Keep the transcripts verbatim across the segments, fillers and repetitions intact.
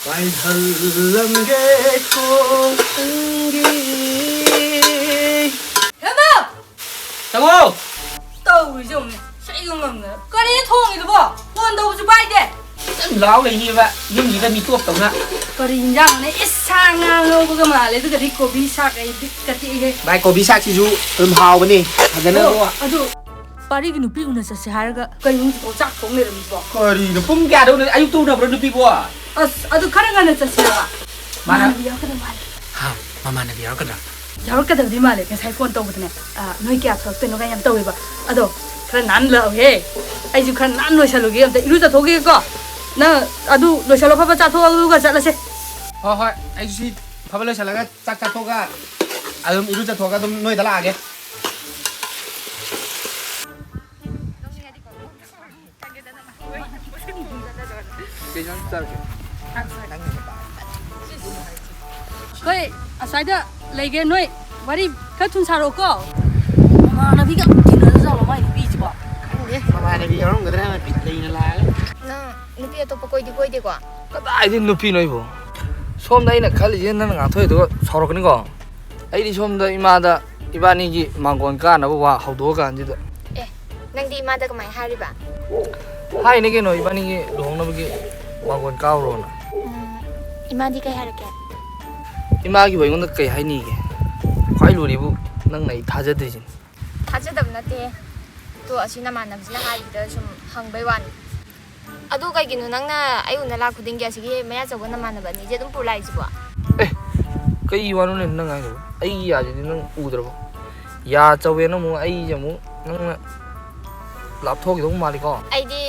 ꯄꯥꯏꯍꯜꯂꯝꯒꯦꯀꯣ ꯅꯪꯒꯤ꯫ ꯍꯦꯃꯥ! ꯆꯪꯉꯣ! ꯇꯧꯔꯤꯁꯦ ꯌꯦꯡꯉꯨꯅꯦ, ꯁꯩꯒ ꯉꯪꯗꯅ꯫ ꯀꯔꯤꯅꯣ ꯊꯣꯡꯉꯤꯗꯨꯕꯣ? ꯐꯣꯟ ꯇꯧꯕꯁꯨ ꯄꯥꯏꯗꯦ꯫ ꯌꯥꯝ ꯂꯥꯎ ꯂꯩꯅꯦꯕ, ꯌꯨꯝꯁꯤꯗ ꯃꯤꯇꯣꯞ ꯇꯧꯅ꯫ ꯀꯔꯤ ꯏꯟꯖꯥꯡꯅꯣꯅꯦ? ꯏꯁ, ꯁꯥ ꯉꯥ ꯉꯧꯕꯒ ꯃꯥꯜꯂꯦ, ꯑꯗꯨꯒꯗꯤ ꯀꯣꯕꯤ ꯁꯥꯛ ꯑꯩ ꯕꯤꯠꯀ ꯇꯦꯛꯏꯍꯦ꯫ ꯚꯥꯏ, ꯀꯣꯕꯤ ꯁꯥꯛꯁꯤꯁꯨ ꯑꯗꯨꯝ ꯍꯥꯎꯕꯅꯦ, ꯐꯖꯅ꯫ ꯑꯣ, ꯑꯗꯨ ꯄꯥꯔꯤꯒꯤ ꯅꯨꯄꯤ ꯎꯅ ꯆꯠꯁꯦ ꯍꯥꯏꯔꯒ ꯀꯩꯅꯣ ꯍꯧꯖꯤꯛꯐꯥꯎ ꯆꯥꯛ ꯊꯣꯡ ꯂꯩꯔꯝꯃꯤꯕꯣ? ꯀꯔꯤꯅꯣ? ꯄꯨꯡ ꯀꯌꯥꯗ ꯎꯅ-, ꯑꯌꯨꯛꯇ ꯎꯅꯕ꯭ꯔꯣ ꯅꯨꯄꯤꯕꯣ? ꯑꯁ, ꯑꯗꯨ ꯈꯔ ꯉꯟꯅ ꯆꯠꯁꯦꯕ꯫ ꯃꯥꯅ ꯃꯃꯥꯟꯅꯕꯤ ꯌꯥꯎꯔꯛꯀꯗꯧ ꯃꯥꯜꯂꯦ꯫ ꯍꯥ, ꯃꯃꯥꯟꯅꯕꯤ ꯌꯥꯎꯔꯛꯀꯗ꯭ꯔꯥ? ꯌꯥꯎꯔꯛꯀꯗꯕꯗꯤ ꯃꯥꯜꯂꯦ꯫ ꯉꯁꯥꯏ ꯐꯣꯟ ꯇꯧꯕꯗꯅꯦ, ꯑ, "ꯅꯣꯏ ꯀꯌꯥ ꯊꯣꯛꯂꯛꯇꯣꯏꯅꯣ?" ꯀꯥꯏꯅ ꯌꯥꯝ ꯇꯧꯋꯦꯕ꯫ ꯑꯗꯣ ꯈꯔ ꯅꯥꯟꯅ ꯂꯥꯛꯎꯍꯦ꯫ ꯑꯩꯁꯨ ꯈꯔ ꯅꯥꯟꯅ ꯂꯣꯏꯁꯜꯂꯨꯒꯦ꯫ ꯑꯝꯇ ꯏꯔꯨꯖꯊꯣꯛꯈꯤꯒꯦꯀꯣ꯫ ꯅꯪ ꯑꯗꯨ ꯂꯣꯏꯁꯜꯂꯣ, ꯐꯠ ꯐꯠ ꯆꯥꯊꯣꯛꯑꯒ ꯆꯠꯂꯁꯦ꯫ ꯍꯣꯏ, ꯍꯣꯏ, ꯑꯩꯁꯨ ꯁꯤ ꯐꯕ ꯂꯣꯏꯁꯜꯂꯒ ꯆꯥꯛ ꯆꯥꯊꯣꯛꯑꯒ ꯑꯗꯨꯝ ꯏꯔꯨꯖꯊꯣꯛꯑꯒ ꯑꯗꯨꯝ ꯅꯣꯏꯗ ꯂꯥꯛꯑꯒꯦ꯫ ꯀꯩ ꯏꯟꯖꯥꯡ ꯆꯥꯔꯒꯦ? ꯑꯩꯈꯣꯏ ꯑꯁ꯭ꯋꯥꯏꯗ ꯂꯩꯒꯦ, ꯅꯣꯏ ꯋꯥꯔꯤ ꯈꯔ ꯊꯨꯅ ꯁꯥꯔꯛꯑꯣꯀꯣ꯫ ꯃꯃꯥꯟꯅꯕꯤꯒ ꯇꯤꯟꯅꯖꯥꯠꯂꯣ ꯃꯥꯏ ꯅꯨꯄꯤꯁꯤꯕꯣ? ꯈꯪꯗꯦ, ꯃꯃꯥꯟꯅꯕꯤ ꯌꯥꯎꯔꯝꯒꯗ꯭ꯔꯥ ꯍꯥꯏꯅ ꯕꯤꯠ ꯂꯩꯅ ꯂꯥꯛꯑꯒ꯫ ꯅꯪ ꯅꯨꯄꯤ ꯑꯇꯣꯞꯄ ꯀꯣꯏꯗꯤ ꯀꯣꯏꯗꯦꯀꯣ? ꯀꯗꯥꯏꯗꯩ ꯅꯨꯄꯤꯅꯣ ꯑꯩꯕꯣ? ꯁꯣꯝꯗ ꯑꯩꯅ ꯈꯜꯂꯤꯁꯦ ꯅꯪꯅ ꯉꯥꯡꯊꯣꯛꯏꯗꯨꯒ ꯁꯥꯎꯔꯛꯀꯅꯤꯀꯣ? ꯑꯩꯗꯤ ꯁꯣꯝꯗ ꯏꯃꯥꯗ ꯏꯕꯥꯅꯤꯒꯤ ꯃꯥꯡꯒꯣꯟ ꯀꯥꯅꯕ ꯋꯥ ꯍꯧꯗꯣꯛꯑꯀꯥꯟꯁꯤꯗ꯫ ꯑꯦ, ꯅꯪꯗꯤ ꯏꯃꯥꯗ ꯀꯃꯥꯏꯅ ꯍꯥꯏꯔꯤꯕ? ꯍꯥꯏꯅꯤ ꯀꯩꯅꯣ, ꯏꯕꯥꯅꯤꯒꯤ ꯂꯨꯍꯣꯡꯅꯕꯒꯤ ꯃꯥꯡꯒꯣꯟ ꯀꯥꯎꯔꯣꯅ꯫ ꯎꯝ, ꯏꯃꯥꯗꯤ ꯀꯩ ꯍꯥꯏꯔꯛꯀꯦ? ꯏꯃꯥꯒꯤꯕꯨ ꯑꯩꯉꯣꯟꯗ ꯀꯩ ꯍꯥꯏꯅꯤꯒꯦ? ꯈ꯭ꯋꯥꯏ ꯂꯨꯔꯤꯕꯨ ꯅꯪꯅ ꯑꯩ ꯊꯥꯖꯗ꯭ꯔꯤꯁꯤꯅꯤ꯫ ꯊꯥꯖꯗꯕ ꯅꯠꯇꯦ꯫ ꯇꯣ, ꯑꯁꯤ ꯅꯃꯥꯟꯅꯕꯁꯤꯅ ꯍꯥꯏꯕꯗꯨꯗ ꯁꯨꯝ ꯍꯪꯕꯩ ꯋꯥꯅꯤ꯫ ꯑꯗꯨ ꯀꯩꯒꯤꯅꯣ ꯅꯪꯅ ꯑꯩ ꯎꯅ ꯂꯥꯛ ꯈꯨꯗꯤꯡꯒꯤ ꯑꯁꯤꯒꯤ ꯃꯌꯥ ꯆꯧꯕ ꯅꯃꯥꯟꯅꯕ ꯑꯅꯤꯁꯦ ꯑꯗꯨꯝ ꯄꯨꯔ ꯂꯥꯛꯏꯁꯤꯕꯣ? ꯑꯦ, ꯀꯩ ꯋꯥꯅꯣꯅꯦ ꯅꯪ ꯍꯥꯏꯗꯣ? ꯑꯩꯒꯤ ꯌꯥꯁꯤꯗꯤ ꯅꯪ ꯎꯗ꯭ꯔꯕꯣ? ꯌꯥ ꯆꯧꯋꯦꯅ ꯑꯃꯨꯛ ꯑꯩꯁꯦ ꯑꯃꯨꯛ ꯅꯪꯅ ꯂꯥꯞꯊꯣꯛꯈꯤꯗꯧ ꯃꯥꯜꯂꯤꯀꯣ? ꯑꯩꯗꯤ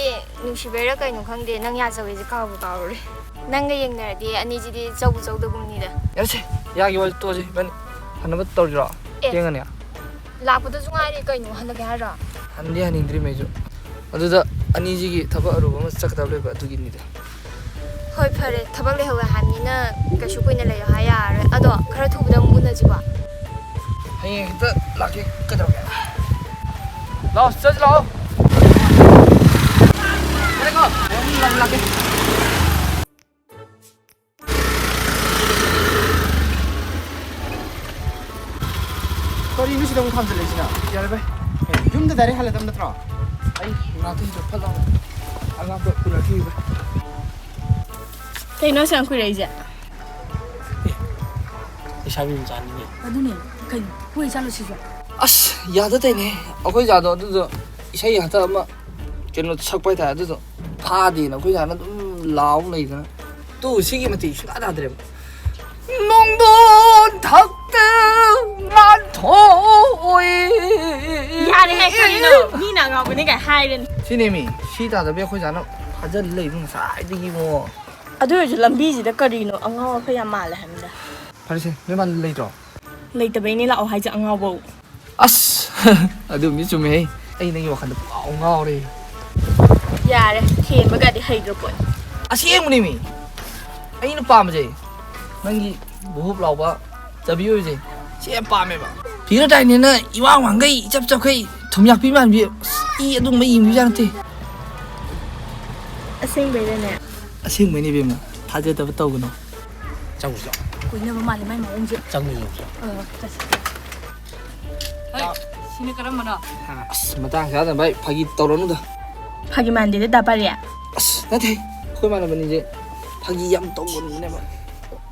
ꯅꯨꯡꯁꯤꯕꯩꯔꯥ ꯀꯩꯅꯣ ꯈꯪꯗꯦ, ꯅꯪ ꯌꯥ ꯆꯧꯋꯦꯁꯦ ꯀꯥꯎꯕꯨ ꯀꯥꯎꯔꯨꯔꯦ꯫ ꯅꯪꯒ ꯌꯦꯡꯅꯔꯗꯤ ꯑꯅꯤꯁꯤꯗꯤ ꯆꯧꯕꯨ ꯆꯧꯗꯒꯨꯝꯅꯤꯗ꯫ ꯌꯥꯔꯦꯁꯦ, ꯌꯥꯒꯤ ꯋꯥꯔꯤ ꯇꯣꯛꯑꯁꯦ, ꯏꯕꯥꯅꯤ ꯍꯟꯅꯕ ꯇꯧꯔꯤꯔꯣ? ꯑꯦ꯫ ꯊꯦꯡꯉꯅꯤ꯫ ꯂꯥꯛꯄꯗꯁꯨ ꯉꯥꯏꯔꯤ ꯀꯩꯅꯣ, ꯍꯜꯂꯒꯦ ꯍꯥꯏꯔꯣ? ꯍꯟꯗꯤ ꯍꯟꯅꯤꯡꯗ꯭ꯔꯤꯃꯦ ꯑꯩꯁꯨ꯫ ꯑꯗꯨꯗ ꯑꯅꯤꯁꯤꯒꯤ ꯊꯕꯛ ꯑꯔꯨꯕ ꯑꯃ ꯆꯠꯀꯗꯕ ꯂꯩꯕ ꯑꯗꯨꯒꯤꯅꯤꯗ꯫ ꯍꯣꯏ, ꯐꯔꯦ, ꯊꯕꯛ ꯂꯩꯍꯧꯋꯦ ꯍꯥꯏꯕꯅꯤꯅ ꯀꯩꯁꯨ ꯀꯨꯏꯅ ꯂꯩꯌꯣ ꯍꯥꯏ ꯌꯥꯔꯔꯣꯏ꯫ ꯑꯗꯣ ꯈꯔ ꯊꯨꯕꯗ ꯑꯃꯨꯛ ꯎꯅꯁꯤꯀꯣ꯫ ꯍꯌꯦꯡ ꯍꯦꯛꯇ ꯂꯥꯛꯀꯦ, ꯀꯩꯗꯧꯔꯒꯦ? ꯂꯥꯛꯑꯣ, ꯆꯠꯁꯤ ꯂꯥꯛꯑꯣ꯫ ꯐꯔꯦꯀꯣ, ꯍꯌꯦꯡ ꯑꯃꯨꯛ ꯂꯥꯛꯀꯦ꯫ ꯑꯃꯨꯛ ꯊꯥꯡꯖꯜꯂꯛꯏꯁꯤꯅ? ꯌꯥꯔꯦ ꯚꯥꯏ꯫ ꯑꯦ, ꯌꯨꯝꯗ ꯗꯥꯏꯔꯦꯛ ꯍꯜꯂꯗꯕ ꯅꯠꯇ꯭ꯔꯣ? ꯑꯩ ꯉꯥꯛꯇꯪ ꯐꯠ ꯂꯥꯎꯅ ꯑꯉꯥꯡꯗꯣ ꯎꯅꯈꯤꯒꯦ ꯚꯥꯏ꯫ ꯀꯩꯅꯣ ꯑꯁꯨꯛ ꯌꯥꯝ ꯀꯨꯏꯔꯛꯏꯁꯦ? ꯑꯦ, ꯂꯩꯁꯥꯕꯤ ꯃꯆꯥꯅꯤꯅꯦ꯫ ꯑꯗꯨꯅꯦ, ꯀꯩꯅꯣ? ꯍꯣꯏ, ꯆꯠꯂꯣ ꯁꯤꯁꯨ꯫ ꯑꯁ, ꯌꯥꯗ ꯇꯧꯅꯦ꯫ ꯑꯩꯈꯣꯏ ꯖꯥꯗꯣ ꯑꯗꯨꯗꯣ ꯏꯁꯩ ꯍꯟꯗꯛ ꯑꯃ ꯀꯩꯅꯣ ꯁꯛꯄ ꯍꯥꯏꯇꯥꯔꯦ, ꯑꯗꯨꯗꯣ ꯐꯥꯗꯦꯅ ꯑꯩꯈꯣꯏ ꯖꯥꯅ ꯑꯗꯨꯝ ꯂꯥꯎ ꯂꯩꯗꯅ꯫ ꯇꯨ ꯁꯤꯒꯤ ꯃꯇꯤꯛ ꯁꯨꯡꯌꯥ ꯌꯥꯗ꯭ꯔꯦꯕ꯫ ꯅꯣꯡꯗꯣꯟ ꯊꯛꯇ ꯉꯥꯟꯊꯣꯛꯑꯣꯏ꯫ ꯌꯥꯔꯦꯍꯦ, ꯀꯔꯤꯅꯣ? ꯃꯤꯅ ꯑꯉꯥꯎꯕꯅꯦ ꯀꯥꯏ ꯍꯥꯏꯔꯦꯅꯦ꯫ ꯁꯤꯅꯦꯃꯤ, ꯁꯤ ꯇꯥꯗꯕꯤ ꯑꯩꯈꯣꯏ ꯖꯥꯅ ꯐꯥꯖꯤꯜ ꯂꯩꯕ ꯉꯁꯥꯏꯗꯒꯤ ꯏꯕꯨꯡꯉꯣ꯫ ꯑꯗꯨ ꯑꯣꯏꯔꯁꯨ ꯂꯝꯕꯤꯁꯤꯗ ꯀꯔꯤꯅꯣ ꯑꯉꯥꯎ ꯑꯐꯩ ꯌꯥꯝ ꯃꯥꯜꯂꯦ ꯍꯥꯏꯕꯅꯤꯗ꯫ ꯐꯔꯦꯁꯦ, ꯅꯣꯏ ꯃꯥ ꯂꯩꯇ꯭ꯔꯣ? ꯂꯩꯇꯕꯩꯅꯦ ꯂꯥꯛꯑꯣ ꯍꯥꯏꯁꯦ ꯑꯉꯥꯎꯕꯧ꯫ ꯑꯁ! ꯑꯗꯨꯝꯗꯤ ꯆꯨꯝꯃꯦꯍꯦ꯫ ꯑꯩ ꯅꯪꯒꯤ ꯋꯥꯈꯜꯗ ꯄꯨꯡꯉꯥꯎ ꯉꯥꯎꯔꯦ꯫ ꯌꯥꯔꯦ, ꯊꯦꯝꯕꯒꯗꯤ ꯍꯩꯈ꯭ꯔ ꯄꯣꯠꯅꯤ꯫ ꯑꯁꯦꯡꯕꯅꯦꯃꯤ꯫ ꯑꯩꯅ ꯄꯥꯝꯕꯁꯦ ꯅꯪꯒꯤ ꯕꯨꯕꯨꯞ ꯂꯥꯎꯕ ꯆꯕꯤ ꯑꯣꯏꯕꯁꯦ ꯁꯤ ꯌꯥꯝ ꯄꯥꯝꯃꯦꯕ꯫ ꯐꯤꯒꯔ ꯇꯥꯏꯅꯦꯅ ꯏꯋꯥꯡ ꯋꯥꯡꯈꯩ ꯏꯆꯞ ꯆꯞꯈꯩ ꯊꯨꯝꯌꯥꯛꯄꯤ ꯃꯥꯟꯕꯤ꯫ ꯑꯁ, ꯏ ꯑꯗꯨꯒꯨꯝꯕ ꯌꯦꯡꯕꯤꯕꯖꯥꯠ ꯅꯠꯇꯦ꯫ ꯑꯁꯦꯡꯕꯩꯔꯅꯦ? ꯑꯁꯦꯡꯕꯩꯅꯦ ꯏꯕꯦꯝꯃ, ꯊꯥꯖꯗꯕ ꯇꯧꯒꯅꯨ꯫ ꯆꯪꯉꯨꯁꯤ ꯂꯥꯛꯑꯣ꯫ ꯀꯣꯏꯅꯕ ꯃꯥꯜꯂꯦ ꯃꯥꯏ ꯃꯑꯣꯡꯁꯦ꯫ ꯆꯪꯉꯨꯁꯤ ꯂꯥꯛꯑꯣ꯫ ꯑ, ꯆꯠꯁꯤ꯫ ꯍꯩ, ꯁꯤꯅ ꯀꯔꯝꯕꯅꯣ? ꯑꯁ, ꯃꯇꯥꯡ ꯆꯥꯗꯅ ꯚꯥꯏ, ꯐꯥꯒꯤ ꯇꯧꯔꯅꯨꯗ꯫ ꯐꯥꯒꯤ ꯃꯥꯟꯗꯦꯗ, ꯗꯥ ꯄꯥꯔꯤ꯫ ꯑꯁ, ꯅꯠꯇꯦ, ꯑꯩꯈꯣꯏ ꯏꯃꯥꯟꯅꯕꯅꯤꯁꯦ ꯐꯥꯒꯤ ꯌꯥꯝ ꯇꯧꯕꯅꯤꯅꯦꯕ꯫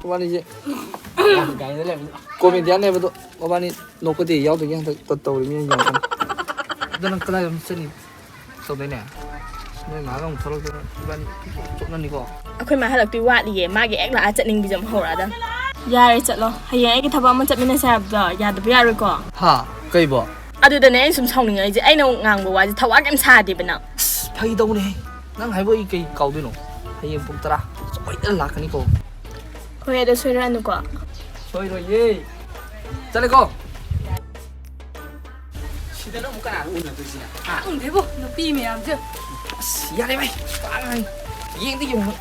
ꯃꯕꯥꯅꯤꯁꯦ ꯀꯣꯃꯦꯗꯤꯌꯟꯅꯦꯕꯗꯣ, ꯃꯕꯥꯅꯤ ꯅꯣꯛꯄꯗꯤ ꯌꯥꯎꯗꯣꯏꯅꯦ ꯍꯟꯗꯛ ꯇꯧꯔꯤꯕ ꯃꯌꯥꯝꯁꯦ꯫ ꯑꯗꯣ ꯅꯪ ꯀꯗꯥꯏꯗ ꯑꯃꯨꯛ ꯆꯠꯂꯤ? ꯇꯧꯗꯣꯏꯅꯦ꯫ ꯅꯣꯏ ꯃꯥꯒ ꯑꯃꯨꯛ ꯊꯣꯛꯂꯛꯇꯅ ꯏꯕꯥꯅꯤ ꯆꯣꯞꯅꯅꯤꯀꯣ꯫ ꯑꯩꯈꯣꯏ ꯃꯥ ꯍꯜꯂꯛꯇꯣꯏ ꯋꯥꯠꯂꯤꯌꯦ, ꯃꯥꯒꯤ ꯍꯦꯛ ꯂꯥꯛꯑ ꯆꯠꯅꯤꯡꯕꯤꯁꯦ ꯑꯃꯨꯛ ꯍꯧꯔꯛꯑꯗꯝ꯫ ꯌꯥꯔꯦ, ꯆꯠꯂꯣ꯫ ꯍꯌꯦꯡ ꯑꯩꯒꯤ ꯊꯕꯛ ꯑꯃ ꯆꯠꯃꯤꯟꯅꯁꯦ ꯍꯥꯏꯕꯗꯣ ꯌꯥꯗꯕ ꯌꯥꯔꯣꯏꯀꯣ꯫ ꯍꯥ? ꯀꯩꯕꯣ? ꯑꯗꯨꯗꯅꯦ ꯑꯩꯅ ꯁꯨꯝ ꯁꯥꯎꯅꯤꯡꯉꯛꯏꯁꯦ, ꯑꯩꯅ ꯉꯥꯡꯕ ꯋꯥꯁꯦ ꯊꯋꯥ ꯀꯩꯝ ꯁꯥꯗꯦꯕ ꯅꯪ꯫ ꯑꯁ, ꯐꯥꯒꯤ ꯇꯧꯕꯅꯦꯍꯦ꯫ ꯅꯪ ꯍꯥꯏꯕ ꯑꯩ ꯀꯩ ꯀꯥꯎꯗꯣꯏꯅꯣ? ꯍꯌꯦꯡ ꯄꯨꯡ ꯇꯔꯥ ꯁꯣꯏꯗꯅ ꯂꯥꯛꯀꯅꯤꯀꯣ꯫ ꯍꯣꯏ, ꯑꯗꯣ ꯁꯣꯏꯔꯛꯑꯅꯨꯀꯣ꯫ ꯁꯣꯏꯔꯣꯏꯌꯦ꯫ ꯆꯠꯂꯦꯀꯣ꯫ ꯁꯤꯗꯅ ꯑꯃꯨꯛ ꯀꯅꯥꯒ ꯎꯅꯗꯣꯏꯁꯤꯅ? ꯍꯥ? ꯈꯪꯗꯦꯕꯣ, ꯅꯨꯄꯤ ꯃꯌꯥꯝꯁꯦ꯫ ꯑꯁ, ꯌꯥꯔꯦ ꯚꯥꯏ, ꯄꯥꯡꯉꯩ꯫ ꯌꯦꯡꯗꯤ ꯌꯦꯡꯉꯨ꯫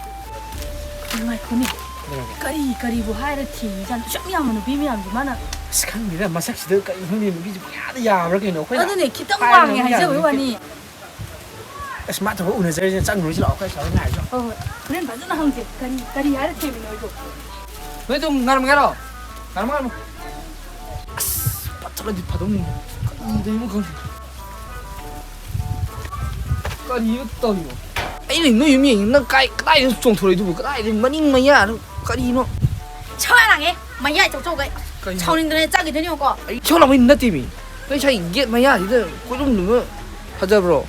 ꯉꯥꯏꯈꯣꯅꯦ꯫ ꯀꯩꯗꯧꯔꯒꯦ? ꯀꯔꯤ, ꯀꯔꯤꯕꯨ ꯍꯥꯏꯔ ꯊꯦꯝꯃꯤꯖꯥꯠꯅꯣ? ꯑꯁꯨꯛ ꯌꯥꯝꯕ ꯅꯨꯄꯤ ꯃꯌꯥꯝꯁꯦ ꯃꯥꯅ꯫ ꯑꯁ, ꯈꯪꯗꯦꯗ, ꯃꯁꯛꯁꯤꯗ ꯀꯔꯤ ꯈꯪꯗꯦ, ꯅꯨꯄꯤꯁꯦ ꯄꯪꯌꯥꯗ ꯌꯥꯕ꯭ꯔꯥ ꯀꯩꯅꯣ? ꯑꯩꯈꯣꯏꯅ ꯑꯗꯨꯅꯦ, ꯈꯤꯇꯪ ꯍꯥꯏꯔꯒ ꯋꯥꯡꯉꯦ ꯍꯥꯏꯖꯕꯩ ꯌꯥꯗꯦ꯫ ꯋꯥꯅꯤ꯫ ꯑꯁ, ꯃꯥ ꯊꯕꯛ ꯎꯅꯖꯔꯤꯁꯦ, ꯆꯪꯉꯨꯔꯁꯤ ꯂꯥꯛꯑꯣ, ꯑꯩꯈꯣꯏ ꯁ꯭ꯋꯥꯏꯗ ꯉꯥꯏꯔꯁꯤ ꯂꯥꯛꯑꯣ꯫ ꯍꯣꯏ, ꯍꯣꯏ, ꯍꯣꯔꯦꯟ ꯐꯖꯅ ꯍꯪꯁꯦ, ꯀꯔꯤ, ꯀꯔꯤ ꯍꯥꯏꯔ ꯊꯦꯝꯃꯤꯅꯣ ꯑꯩꯕꯨ? ꯅꯣꯏ ꯑꯗꯨꯝ ꯉꯥꯏꯔꯝꯒꯦꯔꯣ? ꯉꯥꯏꯔꯝꯃꯣ, ꯉꯥꯏꯔꯝꯃꯣ꯫ ꯑꯁ, ꯐꯠꯇ ꯆꯠꯂꯗꯤ ꯐꯗꯧꯅꯤ꯫ ꯀꯔꯤꯗꯩꯅꯣ ꯈꯪꯗꯦ꯫ ꯀꯔꯤꯅꯣ ꯇꯧꯔꯤꯕꯣ? ꯑꯩꯅ ꯅꯣꯏ ꯌꯨꯝ ꯌꯦꯡꯉꯤ, ꯅꯪ ꯀꯥꯏ, ꯀꯗꯥꯏꯗ ꯆꯣꯡꯊꯣꯔꯛꯏꯗꯨꯕꯨ? ꯀꯗꯥꯏꯗ ꯃꯅꯤꯡ ꯃꯌꯥꯗ ꯀꯔꯤꯅꯣ? ꯁꯥꯔꯥꯡꯉꯦ, ꯃꯌꯥꯏ ꯆꯧꯆꯧꯒꯩ꯫ ꯀꯩꯅꯣ? ꯁꯥꯎꯅꯤꯡꯗꯅ ꯆꯪꯈꯤꯗꯣꯏꯅꯤꯀꯣ꯫ ꯑꯩ ꯏꯁꯧ ꯂꯥꯡꯕꯩ ꯅꯠꯇꯦꯃꯤ꯫ ꯅꯣꯏ ꯁꯥꯏ ꯒꯦꯠ ꯃꯌꯥꯁꯤꯗ ꯀꯣꯏꯂꯨꯝ ꯂꯨꯝꯃ ꯐꯖꯕ꯭ꯔꯣ?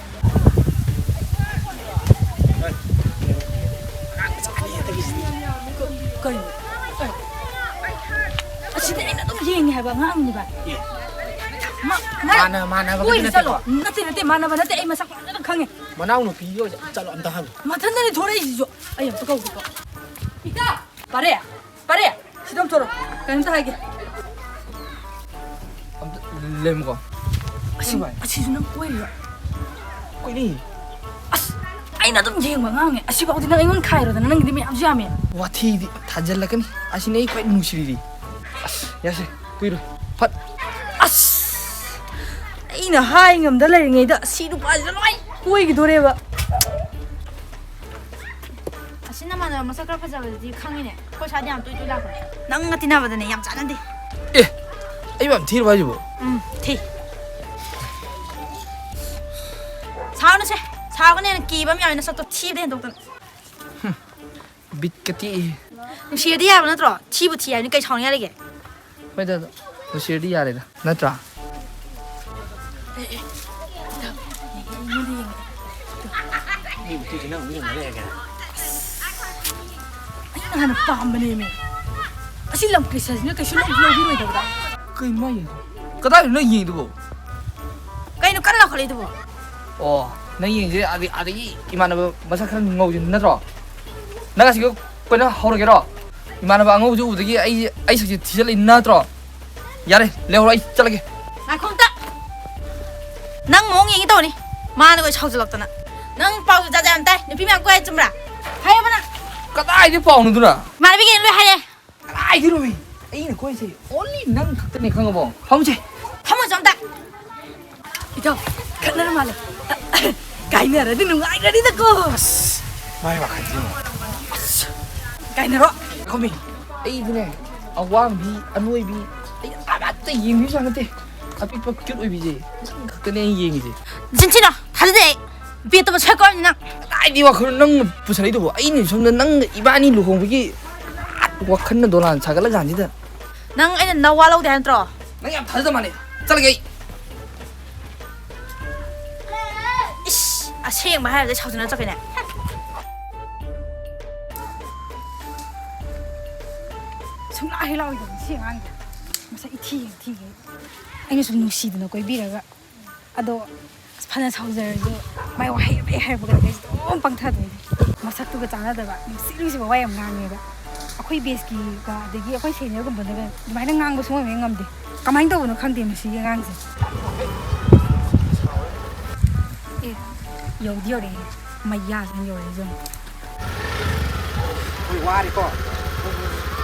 ꯀꯩꯅꯣ? ꯑꯁꯤꯗ ꯑꯩꯅ ꯑꯗꯨꯝ ꯌꯦꯡꯉꯦ ꯍꯥꯏꯕ ꯑꯉꯥꯡꯅꯤꯕ꯫ ꯃꯥ-, ꯃꯥ-, ꯃꯥꯟꯅ-, ꯃꯥꯟꯅꯕꯒꯤꯗꯤ ꯀꯣꯏꯅ ꯅꯠꯇꯦꯀꯣ? ꯆꯠꯂꯣ꯫ ꯅꯠꯇꯦ, ꯅꯠꯇꯦ, ꯃꯥꯟꯅꯕ ꯅꯠꯇꯦ꯫ ꯑꯩ ꯃꯁꯛ ꯐꯖꯅ ꯈꯪꯉꯦ꯫ ꯃꯅꯥꯎꯅꯨꯄꯤꯒꯤ ꯑꯣꯏꯖꯥꯠ꯫ ꯆꯠꯂꯣ ꯑꯝꯇ ꯍꯪꯉꯨ꯫ ꯃꯊꯟꯇꯅꯤ ꯊꯣꯔꯛꯏꯁꯤꯁꯨ꯫ ꯑꯩ ꯑꯝꯇ ꯀꯧꯒꯦꯀꯣ꯫ ꯏꯇꯥ! ꯄꯥꯔꯦ! ꯄꯥꯔꯦ! ꯁꯤꯗ ꯑꯝ ꯊꯣꯔꯛꯑꯣ꯫ ꯀꯩꯅꯣꯝꯇ ꯍꯥꯏꯒꯦ꯫ ꯑꯝꯇ ꯂꯦꯝꯃꯨꯀꯣ꯫ ꯑꯁꯤ-, ꯀꯩꯅꯣ ꯚꯥꯏ? ꯑꯁꯤꯁꯨ ꯅꯪ ꯀꯣꯏꯔꯤꯔꯣ? ꯀꯣꯏꯅꯤ꯫ ꯑꯁ! ꯑꯩꯅ ꯑꯗꯨꯝ ꯌꯦꯡꯕ ꯑꯉꯥꯡꯅꯦ꯫ ꯑꯁꯤꯐꯥꯎꯗꯤ ꯅꯪ ꯑꯩꯉꯣꯟꯗ ꯈꯥꯏꯔꯣꯗꯅ, ꯅꯪꯒꯤꯗꯤ ꯃꯌꯥꯝꯁꯨ ꯌꯥꯝꯃꯦ꯫ ꯋꯥꯊꯤꯗꯤ ꯊꯥꯖꯤꯜꯂꯛꯀꯅꯤ꯫ ꯑꯁꯤꯅꯦ ꯑꯩ ꯈ꯭ꯋꯥꯏ ꯅꯨꯡꯁꯤꯔꯤꯗꯤ꯫ ꯑꯁ! ꯌꯥꯁꯦ, ꯀꯨꯏꯔꯣꯏ꯫ ꯐꯠ! ꯑꯁ! ꯑꯩꯅ ꯍꯥꯏ ꯉꯝꯗ ꯂꯩꯔꯤꯉꯩꯗ ꯑꯁꯤ ꯅꯨꯄꯥꯁꯤꯅ ꯂꯣꯏ ꯀꯣꯏꯈꯤꯗꯣꯔꯦꯕ꯫ ꯑꯁꯤ ꯅꯃꯥꯟꯅꯕ ꯃꯁꯛ ꯈꯔ ꯐꯖꯕꯗꯨꯗꯤ ꯈꯪꯉꯤꯅꯦ꯫ ꯑꯩꯈꯣꯏ ꯁ꯭ꯋꯥꯏꯗ ꯌꯥꯝ ꯇꯣꯏ ꯇꯣꯏ ꯂꯥꯛꯄꯅꯦ꯫ ꯅꯪꯒ ꯇꯤꯟꯅꯕꯗꯅꯦ ꯌꯥꯝ ꯆꯥꯟꯅꯗꯦ꯫ ꯑꯦ! ꯑꯩꯕꯨ ꯌꯥꯝ ꯊꯤꯔꯕ ꯍꯥꯏꯁꯤꯕꯣ? ꯎꯝ, ꯊꯤ꯫ ꯁꯥꯎꯅꯨꯁꯦ, ꯁꯥꯎꯒꯅꯦꯅ ꯀꯤꯕ ꯑꯃ ꯌꯥꯎꯋꯦ, ꯅꯁꯛꯇꯣ ꯊꯤꯕꯗ ꯍꯦꯟꯗꯣꯛꯇꯅ꯫ ꯍꯨꯝ, ꯕꯤꯠꯀ ꯇꯦꯛꯏꯍꯦ꯫ ꯅꯨꯡꯁꯤꯔꯗꯤ ꯌꯥꯕ ꯅꯠꯇ꯭ꯔꯣ? ꯊꯤꯕꯨ ꯊꯤ ꯍꯥꯏꯕꯅꯤ, ꯀꯩ ꯁꯥꯎꯅꯤꯡꯉꯥꯏ ꯂꯩꯒꯦ? ꯍꯣꯏꯗ, ꯑꯗꯣ ꯅꯨꯡꯁꯤꯔꯗꯤ ꯌꯥꯔꯦꯗ, ꯅꯠꯇ꯭ꯔꯥ? ꯑꯦ, ꯑꯦ, ꯏꯇꯥꯎ, ꯌꯦꯡꯉꯦ, ꯑꯩꯉꯣꯟꯗ ꯌꯦꯡꯉꯦ꯫ ꯃꯤ ꯎꯠꯇꯣꯏꯁꯤ ꯅꯪ ꯑꯃꯨꯛ ꯌꯦꯡꯉ ꯂꯩꯔꯒꯦ? ꯑꯩꯅ ꯍꯥꯟꯅ ꯄꯥꯝꯕꯅꯦꯃꯤ꯫ ꯑꯁꯤ ꯂꯝ ꯀ꯭ꯔꯤꯁꯅꯁꯤꯅ ꯀꯩꯁꯨ ꯂꯧ-, ꯂꯧꯕꯤꯔꯣꯏꯗꯕꯗ꯫ ꯀꯩꯅꯣ ꯃꯥ ꯌꯦꯡꯉꯤꯗꯣ? ꯀꯗꯥꯏꯗꯅꯣ ꯅꯪ ꯌꯦꯡꯉꯤꯗꯨꯕꯣ? ꯀꯩꯅꯣ ꯀꯟꯅ ꯂꯥꯎꯈꯠꯂꯛꯏꯗꯨꯕꯣ? ꯑꯣ, ꯅꯪ ꯌꯦꯡꯁꯦ ꯑꯗꯒꯤ, ꯑꯗꯒꯤ ꯏꯃꯥꯟꯅꯕ ꯃꯁꯛ ꯈꯔ ꯉꯧꯁꯤ ꯅꯠꯇ꯭ꯔꯣ? ꯅꯪ ꯑꯁꯤꯒ ꯀꯣꯏꯅ ꯍꯧꯔꯒꯦꯔꯣ? ꯏꯃꯥꯟꯅꯕ ꯑꯉꯧꯕꯁꯦ ꯎꯕꯗꯒꯤ ꯑꯩ, ꯑꯩ ꯁꯛꯁꯦ ꯊꯤꯖꯤꯜꯂꯛꯏ ꯅꯠꯇ꯭ꯔꯣ? ꯌꯥꯔꯦ, ꯂꯩꯍꯧꯔꯣ, ꯑꯩ ꯆꯠꯂꯒꯦ꯫ ꯉꯥꯏꯈꯣ ꯑꯝꯇ꯫ ꯅꯪ ꯃꯑꯣꯡ ꯌꯦꯡꯒꯦ ꯇꯧꯕꯅꯤ꯫ ꯃꯥꯅ ꯑꯩꯈꯣꯏ ꯁꯥꯎꯖꯜꯂꯛꯇꯅ꯫ ꯅꯪ ꯄꯥꯎꯁꯨ ꯖꯥꯠ ꯖꯥꯠ ꯌꯥꯝ ꯇꯥꯏ꯫ ꯅꯨꯄꯤ ꯃꯌꯥꯝ ꯀꯣꯏ ꯍꯥꯏ ꯆꯨꯝꯕ꯭ꯔꯥ? ꯍꯥꯏꯌꯣꯕ ꯅꯪ꯫ ꯀꯗꯥꯏꯗꯩ ꯄꯥꯎꯅꯣꯗꯨꯅ? ꯏꯃꯥꯟꯅꯕꯤꯒꯩꯅ ꯂꯣꯏ ꯍꯥꯏꯔꯦ꯫ ꯀꯗꯥꯏꯗꯩꯅꯣꯃꯤ? ꯑꯩꯅ ꯀꯣꯏꯁꯦ only ꯅꯪ ꯈꯛꯇꯅꯦ, ꯈꯪꯉꯕꯣ? ꯐꯝꯁꯦ꯫ ꯐꯝꯃꯣ ꯆꯣ ꯑꯝꯇ꯫ ꯏꯇꯥꯎ, ꯈꯠꯅꯔ ꯃꯥꯜꯂꯦ꯫ ꯀꯥꯏꯅꯔꯗꯤ ꯅꯨꯡꯉꯥꯏꯒꯅꯤꯗꯀꯣ꯫ ꯑꯁ, ꯃꯥꯏ ꯋꯥꯈꯜꯁꯦ ꯌꯦꯡꯉꯣ꯫ ꯑꯁ, ꯀꯥꯏꯅꯔꯣ꯫ ꯈꯪꯉꯕꯤ? ꯑꯩꯗꯤꯅꯦ, ꯑꯋꯥꯡꯕꯤ, ꯑꯅꯣꯏꯕꯤ, ꯑꯩ ꯑꯃꯠꯇ ꯌꯦꯡꯕꯤꯕꯖꯥꯠ ꯅꯠꯇꯦ꯫ ꯑꯄꯤꯛꯄ ꯀ꯭ꯌꯨꯠ ꯑꯣꯏꯕꯤꯁꯦ, ꯅꯪ ꯈꯛꯇꯅꯦ ꯑꯩꯅ ꯌꯦꯡꯉꯤꯁꯦ꯫ ꯆꯤꯟꯊꯤꯅꯣ, ꯊꯥꯖꯗꯦ ꯑꯩ꯫ ꯅꯨꯄꯤ ꯑꯇꯣꯞꯄ ꯁꯣꯏꯀꯣꯏꯔꯝꯅꯤ ꯅꯪ꯫ ꯀꯗꯥꯏꯗꯤ ꯋꯥꯈꯜ ꯅꯪꯅ ꯄꯨꯁꯜꯂꯛꯏꯗꯨꯕꯣ? ꯑꯩꯅ ꯁꯣꯝꯗ ꯅꯪꯒ ꯏꯕꯥꯅꯤ ꯂꯨꯍꯣꯡꯕꯒꯤ ꯋꯥꯈꯜꯅ ꯗꯣꯂꯥꯟ ꯁꯥꯒꯠꯂ ꯀꯥꯟꯁꯤꯗ꯫ ꯅꯪ ꯑꯩꯅ ꯅꯋꯥ ꯂꯧꯗꯦ ꯍꯥꯏ ꯅꯠꯇ꯭ꯔꯣ? ꯅꯪ ꯌꯥꯝ ꯊꯥꯖꯗ ꯃꯥꯜꯂꯦ꯫ ꯆꯠꯂꯒꯦ ꯑꯩ꯫ ꯏꯁ, ꯑꯁꯦꯡꯕ ꯍꯥꯏꯔꯗꯤ ꯁꯥꯎꯗꯅ ꯆꯠꯈꯤꯅꯦ꯫ ꯁꯨꯡꯂꯥꯛ ꯍꯦꯛ ꯂꯥꯛꯑꯣꯏꯗꯕꯅꯤ ꯁꯤ ꯑꯉꯥꯡꯁꯦ꯫ ꯃꯁꯛ ꯏꯊꯤ ꯍꯦꯛ ꯊꯤꯒꯩ꯫ ꯑꯩꯅ ꯁꯨꯝ ꯅꯨꯡꯁꯤꯗꯅ ꯀꯣꯏꯕꯤꯔꯒ꯫ ꯑꯗꯣ ꯑꯁ, ꯐꯅ ꯁꯥꯎꯖꯔꯁꯨ ꯃꯥꯏ ꯋꯥꯍꯩ ꯑꯃ ꯍꯦꯛ ꯍꯥꯏꯔꯛꯄꯒ ꯑꯩꯁꯦ ꯑꯗꯨꯝ ꯄꯪꯊꯗꯣꯏꯅꯦ꯫ ꯃꯁꯛꯇꯨꯒ ꯆꯥꯟꯅꯗꯕ ꯅꯨꯡꯁꯤ ꯅꯨꯡꯁꯤꯕ ꯋꯥ ꯌꯥꯝ ꯉꯥꯡꯉꯦꯕ꯫ ꯑꯩꯈꯣꯏ ꯕꯦꯁꯀꯤꯒ ꯑꯗꯒꯤ ꯑꯩꯈꯣꯏ ꯁꯦꯅꯤꯌꯔꯒꯨꯝꯕꯅꯒ ꯑꯗꯨꯃꯥꯏꯅ ꯉꯥꯡꯕ ꯁꯨꯡꯉꯝ ꯍꯦꯛ ꯉꯝꯗꯦ꯫ ꯀꯃꯥꯏꯅ ꯇꯧꯕꯅꯣ ꯈꯪꯗꯦ ꯃꯁꯤꯒꯤ ꯑꯉꯥꯡꯁꯦ꯫ ꯑꯦ, ꯌꯧꯗꯤ ꯌꯧꯔꯛꯑꯦ꯫ ꯃꯌꯥꯁꯤꯅ ꯌꯧꯔꯛꯏꯁꯦ ꯌꯦꯡꯉꯣ꯫ ꯑꯩꯈꯣꯏ ꯋꯥꯔꯦꯀꯣ꯫